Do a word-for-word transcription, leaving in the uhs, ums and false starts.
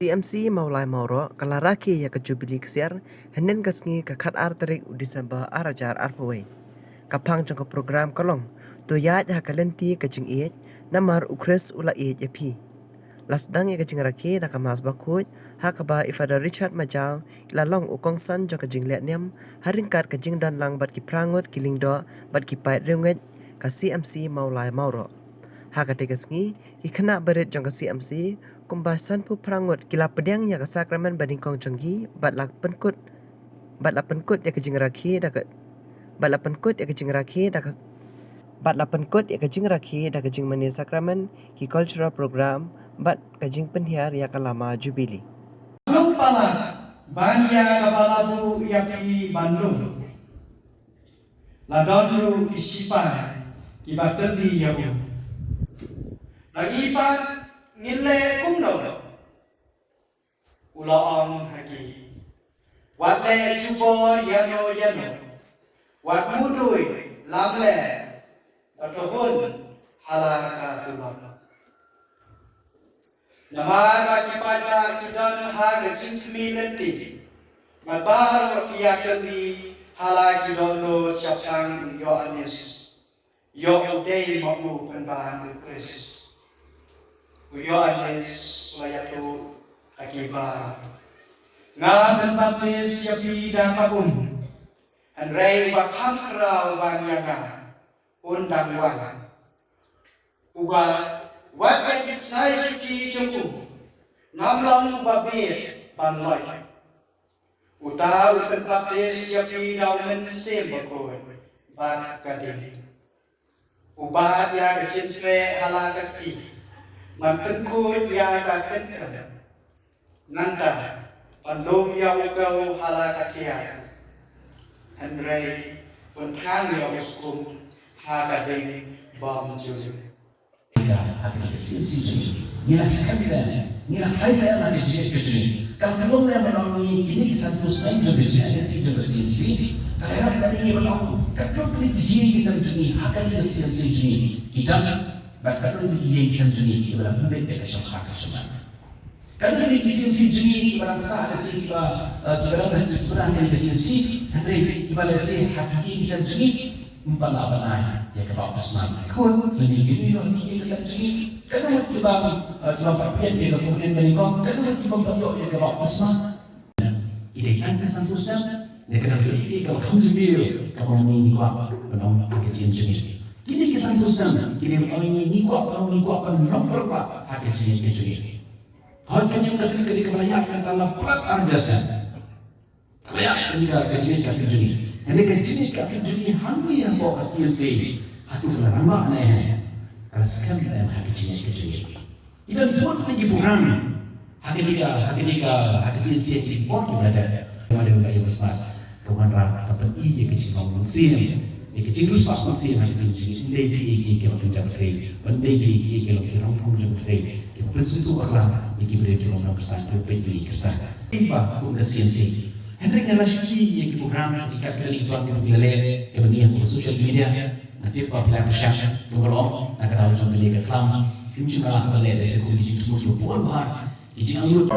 C M C Mawlai Mawroh ka la rakhe ïa ka Jubilee Ksiar hynnin ka sngi ka khatar tarik u December ar hajar arphew wei. Ka phang jong ka program ka long to ïaid ha ka lynti ka jingïeit, namar u Khrist u la ïeit ïa phi. La sdang ïa ka jingrakhe da ka Mass Bakhuid, ha kaba i Father Richard Majaw i la long u kongsan jong ka jingleh niam ha ryngkat ka jingdon lang bad ki phra ngut ki lyngdoh bad ki paid riewngeit ka C M C Mawlai Mawroh. Ha katei ka sngi ki khynnah barit jong ka C M C kumba sanphew phra ngut ki la pdiang ïa ka sakramen banyngkong jong ki bad la pynkut bad la pynkut ïa ka jingrakhe da ka bad la pynkut ïa ka jingrakhe da ka bad la pynkut ïa ka jingrakhe da ka jingmane sakramen, ki cultural program bad ka jingpynhiar ïa ka lama Jubilee. Long palat ban ïa kaba la buh ïa phi ban lum. La don ruh ki shipai kiba tylli ïa u. Ba ngi pat ngin leh kumno? U la ong ha ki, wat leh jubor ïano ïano, wat mudui lamler, bad to hun ha la ka tulop. Namar ba ki paidbah ki don ha ka jingkhmih lynti, bad baroh ki ïakylli ha la ki dohnud shaphang u Ïoannis. Ïoh u dei ma u pynban u Khrist. U Ïoannis u la ïathuh ha ki ba, nga pynbaptis ïa phi da ka um, hynrei uba kham khraw ban ïa nga un dang wan, uba wat ïa ki ksai juti jong u ngam long uba bieit ban loit. Uta u pynbaptis ïa phi da u Mynsiem Bakhuid bad ka ding. U bat ïa ka jingtreh ha la ka kti, ban pynkhuid ïa ka kynthem. Nangta ban lum ïa u kew ha la ka thiah, hynrei un khang ïa u skum ha ka ding bym ju. Ïa, ha kane ka C M C jong ngi, ngi la skhem lem, ngi la khlaiñ lem ha ka jingngeit ka jong ngi. Ka la kynmaw lem ba ngi kine ki san phew snem jong ka jingngeit ka jong ka C M C, ka la ïarap lem ïa ngi ba ngi, katno tylli ki ïing ki sem jong ngi ha kane ka C M C jong ngi ki dang, bad katno tylli ki ïing ki sem jong ngi kiba la pynbeit da ka shongkha ka shongman. Katno tylli ki C M C jong ngi kiba dang sah ha ka C M C, kiba, eh, kiba dang, kiba dang ha ka C M C, hynrei kiba lehse ha ki ïing ki sem jong ngi ym pat lah ban ai ïa ka baptisma khun lane ki briew ha ki ïing ki sem jong ngi. Katno kiba, eh, kiba pat pdiang ïa ka komunit banyngkong, katno kiba pat ïoh ïa ka baptisma. Ki dei tang ka san phew snem, ne ka dang dei ïa ka ba kham jingpynim kaba ngi kwah ban ong ha ka jingim jong ngi. Ki dei ki san phew snem, ki dei ba ngi kwah, ba ngi kwah ban long pyrshah ha ka jingim ka jong ngi. Hooid, ka niam Katholik ka dei kaba la ïaid mynta la prat ar hajar snem. Ka la ïaid kane ka, ka jingngeit Katholik jong ngi. Hynrei ka jingngeit Katholik jong ngi hangne hapoh ka C M C, hato ka la rangbah ne em? Ka la skhem ne em ha ka jingngeit ka jong ngi? Ki don bun ki program ha kane ka, ha kane ka, ha ka C M C ki bor ki brother. Ka wanrah ka pyni ïa ka jinglong mynsiem, ïa ka jingriewspah mynsiem ha ka jingim jong ngi. Ym dei ki, ki, ki, ki long ki jingtrei, ym dei ki, ki, ki long ki rong pong jong ka trei, ki pynsngewthuh bakla ïa ki briew ki long nongkyrshan, ki long ki Khristan. Ïa ba kum ka C M C, hynrei nga la shu ïohi ïa ki program, ki kat ki la leh, ki la leh, ki la leh ha social media. Nga tip ba phi la pyrshang, kumba long na ka daw jong kane ka khlam. Kim ju lah ban leh da shisha kum ki jingthmu kiba bun bha, ki jingangnud.